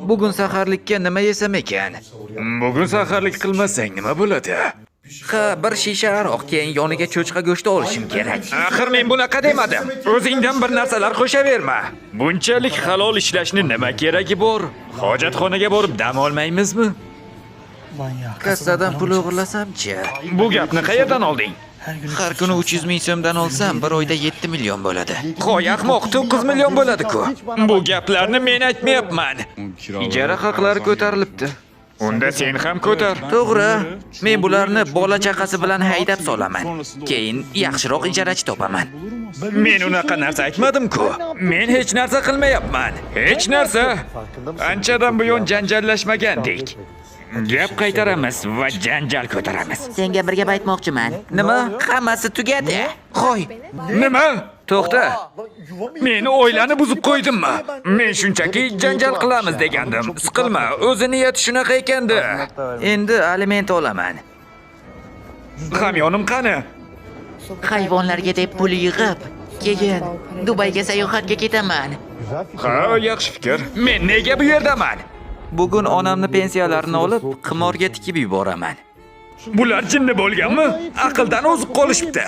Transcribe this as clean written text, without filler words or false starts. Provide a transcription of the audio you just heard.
Bugun saharlikka nima yesam ekan? Bugun saharlik qilmasang nima bo'ladi? Ha, bir shisha aroq, keyin yoniga cho'chqa go'shti olishim kerak. Axir men bunaqa demadim. O'zingdan bir narsalar qo'shaverma. Bunchalik halol ishlashni nima keragi bor? Hojatxonaga borib dam olmaymizmi? Kassadan pul o'g'irlasamchi? Bu gapni qayerdan olding? Har kuni 300 ming so'mdan olsam, bir oyda 7 million bo'ladi. Qo'y ahmoq, 9 million bo'ladi-ku. Bu gaplarni men aytmayapman. Ijara haqlari ko'tarilibdi. Unda sen ham ko'tar. To'g'ri. Men bularni bola chaqasi bilan haydab solaman. Keyin yaxshiroq ijarachi topaman. Men unaqa narsa aytmadim-ku. Men hech narsa qilmayapman. Hech narsa. Anchadan buyon janjallashmagandik. Gap qaytaramiz va janjal ko'taramiz. Senga bir gap aytmoqchiman. Nima? Hammasi tugadi. Qo'y. Nima? To'xta. Men oilani buzib qo'ydimmi? Men shunchaki janjal qilamiz degandim. Siqilma, o'zi niyati shunaqa ekandi. Endi aliment olaman. Hamyonim qani? Hayvonlarga deb pul yig'ib, keyin Dubayga sayohatga ketaman. Ha, yaxshi fikr. Men nega bu yerdaman? Bugun onamni pensiyalarini olib, qimorga tikib yuboraman. Bular jinni bo'lganmi? Aqldan ozib qolishibdi.